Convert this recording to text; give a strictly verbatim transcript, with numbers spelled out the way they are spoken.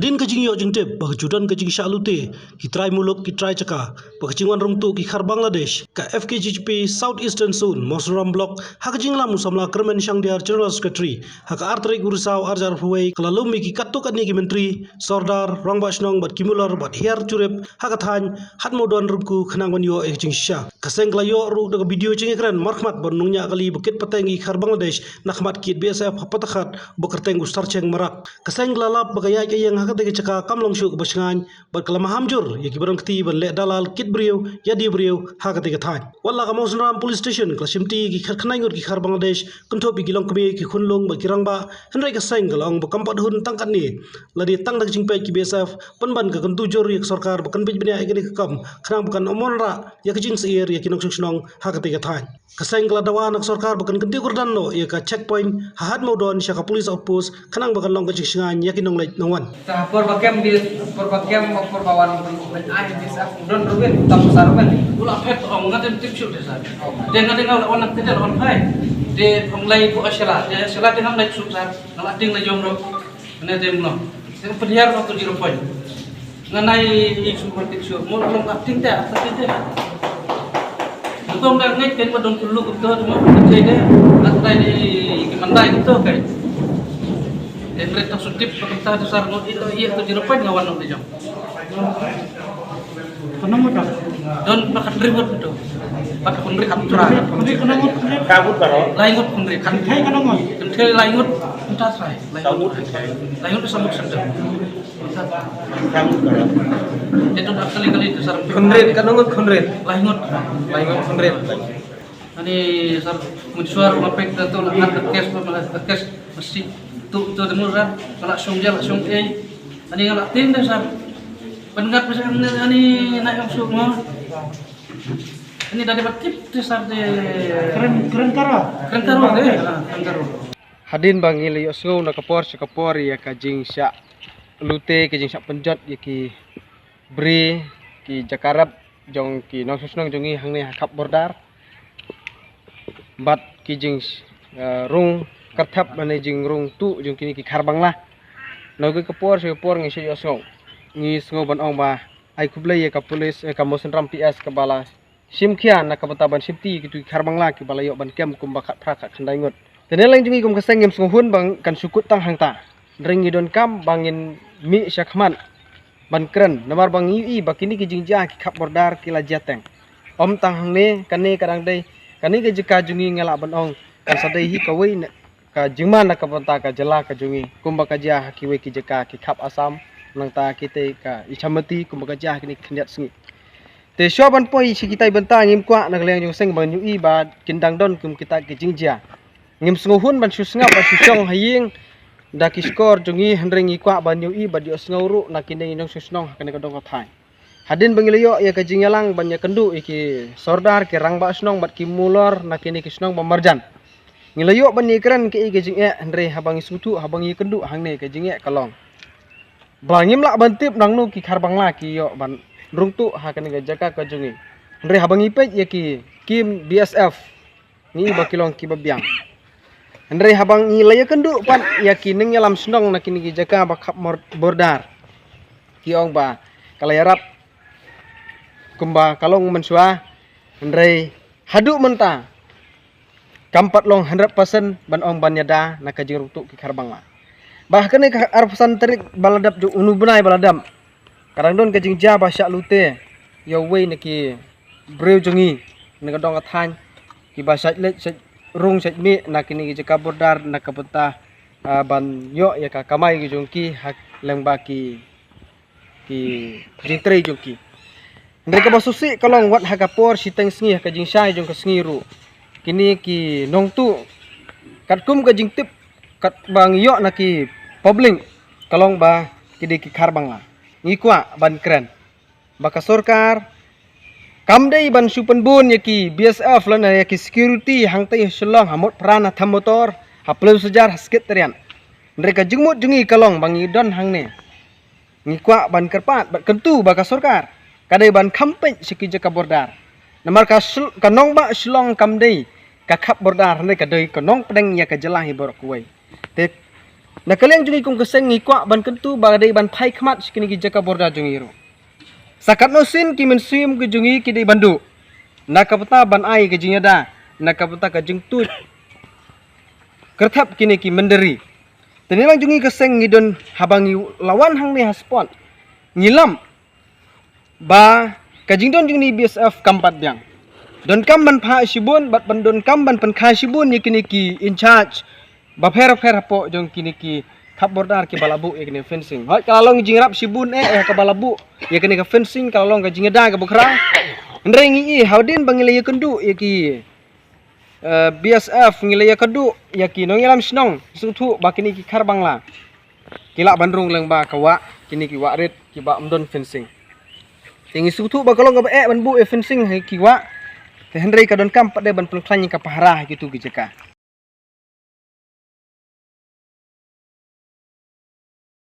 Hadien ka jingïoh jingtip ba ka ju don ka jingshah lute ki trai muluk ki trai jaka bad ka jingwan rung tuh ki khar Bangladesh, ka F K J G P South Eastern Zone Mawsynram Block ha ka jingïalam u samla Kyrmen Shangdiar, General Secretary, ha ka ar tarik u Risaw ar hajar arphew wei ka la lum ïa ki katto katne ki myntri, sordar, rangbah shnong bad ki mulor bad hiar jurip ha ka thaiñ Hadmawdon Ryngku khnang ban ïoh ïa ka jingshisha. Ka seng ka la ïoh ruh da ka video jingïakren markhmat ban nongñiah kali ba kit pateng ïa ki khar Bangladesh na khmat ki B S F ha Patakhad ba kyrteng u Sarcheng Marak. Ka seng ka la lap ba ka ïaid ka ïeng ha katei ka jaka kam long shuh kaba shngaiñ bad ka la maham jur ïa kiba don kti ban leh dalal kit briew ïa die briew ha katei ka thaiñ. Wat la ka Mawsynram Police Station ka la shimti ïa ki khatkhyndai ngut ki khar Bangladesh kynthup ïa ki longkmie, ki khunlung bad ki rangbah, hynrei ka seng ka la ong ba kam pat hun tang katne, lada tang da ka jingpeit ki B S F pynban ka kyntu jur ïa ka sorkar ba kan bit bniah ïa kane ka kam khnang ba kan ym wanrah ïa ka jingsyier ïa ki nongshong shnong ha katei ka thaiñ. Ka seng ka la dawa na ka sorkar ba kan kyntiew kyrdan noh ïa ka checkpoint ha Hadmawdon sha ka police outpost khnang ba kan long ka jingshngaiñ ïa ki nongleit nongwan. Ta por ba kem bi, por ba kem, por ba wan, ai bi sa don ruben tam sa ruben. Ula phet ong nga den tip shu de sa. De nga de nga wan na kete wan phai. De ong lai bu ashala, de ashala de ngam lai shu sa. Nga la ting la jong ro. Nga de mno. Sing pediar waktu di rupoy. Nga nai i su bertik su. Mo long ka ting te, ka ting te. Ngom da ngai ken ma don kulu kumto, mo ka ting te. Ngat dai di ki mandai kumto kai. Em ret tak sutip pakta tu sar ngot ito iya tu di rupoy nga wan nong di jong. Kano ngut? Don pakat ribut tu. Pat kun ri kat tura. Kun ri kano ngut? Kun ri. Ka ngut karo. Lai ngut kun ri. Kan thai kano ngut? Kan thai lai ngut. Kan thai lai. Lai ngut. Lai ngut samuk sendal. Ka ngut karo. Itu dah kali-kali itu sar. Kun ri kano ngut kun ri. Lai ngut. Lai ngut kun ri. Ani sar mun suar mapek tu lah ngat kes, kes mesti tu tu temu sar. Kalau sung je lah sung eh. Ani kalau tim deh sar. Pengat mesti ani naik langsung. Ini dari Batip tu sar de. Keren, keren karo. Keren karo de. Ha, keren karo. Hadien ba ngi la ïohsngew na ka por sha ka por ïa ka jingshah lute, ka jingshah pynjot ïa ki bri, ki jaka rep jong ki nongshong shnong jong ngi hangne ha khap border. Bad ki jing, eh, rung kyrthep lane jingrung tuh jong kine ki khar Bangla. Na kawei ka por sha ka por ngi shu ïohsngew. Ngi sngew ban ong ba ai khublei ïa ka police, ïa ka Mawsynram P S kaba la shim khia na ka bynta ban shimti kito ki khar Bangla kiba la ïoh ban kem kumba khatphra khatkhyndai ngut. Te ne leng jong ngi kum ka seng ngim sngewhun ba kan shu kut tang hangta. Hynrei ngi donkam ba ngin mih shakhmat ban kren namar ba ngi ïohi ba kine ki jingjia ki khap border ki la jia teng. Ym tang hangne, kane ka dang dei, kane ka jaka jong ngi nga lah ban ong kan sa dei hi kawei na ka jingman na ka bynta ka jylla ka jong ngi kumba ka jia ha kiwei ki jaka ki khap Assam, nangta kitei ka Ichamati kumba ka jia ha kine ki khyndiat sngi. Te shuwa ban poi sha kitai bynta ngim kwah na ka liang jong seng ban ïohi ba kin dang don kum kita ki jingjia. Ngim sngewhun ban shu sngap ban shu shong ha ïing da ki shkor jong ngi, hynrei ngi kwah ban ïohi bad ïohsngew ruh na kine ki nongshong shnong ha kane ka dong ka thaiñ. Hadien ba ngi la ïoh ïa ka jingïalang ban ïakynduh ïa ki sordar, ki rangbah shnong bad ki mulor na kine ki shnong ba marjan. Ngi la ïoh ban ïakren kaei ka jingeh, hynrei haba ngi sngewthuh, haba ngi ïakynduh hangne ka jingeh ka long ba ngim lah ban tip nangno ki khar Bangla ki ïoh ban rung tuh ha kane ka jaka ka jong ngi. Hynrei haba ngi peit ïa ki kim B S F ngi ba ki long kiba biang. Hynrei haba ngi la ïakynduh pat ïa ki nongïalam shnong na kine ki jaka ba khap mor-, border, ki ong ba ka la ïarap kumba ka long mynshuwa, hynrei haduh mynta kam pat long hundred percent ban ong ban ïada na ka jingrung tuh ki khar Bangla. Ba ha kane ka arphew san tarik ba la dep jong une u bnai ba la dep, ka dang don ka jingjia ba shah lute ïa uwei na ki briew jong ngi na ka dong ka thaiñ, kiba shait leit shait rung shait mih na kine ki jaka border na ka bynta, ah, ban ïoh ïa ka kamai ki jong ki ha lyngba ki, ki jingtrei jong ki. Hynrei kaba sngewsih ka long wat ha ka por shiteng sngi ha ka jingshai jong ka sngi ruh, kine ki nongtuh katkum ka jingtip katba ngi ïoh na ki public ka long ba ki dei ki khar Bangla. Ngi kwah ban kren ba ka sorkar kam dei ban shu pynbun ïa ki B S F lane ïa ki security hangtei ha Shillong, ha Motphran, ha Thammator, ha Pallewshajar, ha Secretariat. Hynrei ka jingmut jong ngi ka long ba ngi don hangne, ngi kwah ban kyrpad bad kyntu ba ka sorkar ka dei ban kham peit sha ki jaka border. Namar ka Shil-, ka nongbah Shillong kam dei ka khap border, hynrei ka dei ka nongpdeng ïa ka jylla hi baroh kawei. Te Na ka liang jong ngi kum ka seng ngi kwah ban kyntu ba dei ban phai khmat sha kine ki jaka border jong ngi ruh. Sa katno sien ki mynsiem ki jong ngi ki dei ban duh. Na ka bynta ban ai ka jingïada, na ka bynta ka jingtuid kyrthep kine ki mynder ri. Te na liang jong ngi ka seng ngi don haba ngi la wan hangne ha spot. Ngi lam ba ka jingdon jong ngi B S F kam pat biang. Donkam ban phah shibun, bad ban donkam ban pynkha shibun ïa kine ki in charge ba pher pher hapoh jong kine ki khap border kiba la buh ïa kine fencing. Hooid ka la long jingrap shibun eh, eh kaba la buh ïa kine ka fencing ka la long ka jingïada kaba khraw. Hynrei ngi i hadien ba ngi la ïakynduh ïa ki eh, B S F ngi la ïakynduh ïa ki nongïalam shnong, sngewthuh ba kine ki Khar Bangla ki lah ban rung lyngba ka wah, kine ki wah rit kiba ym don fencing. Te ngi sngewthuh ba ka long kaba eh ban buh ïa fencing ha ki wah. Te hynrei ka donkam pat de ban pynkhlaiñ ïa ka pahara ha kitu ki jaka.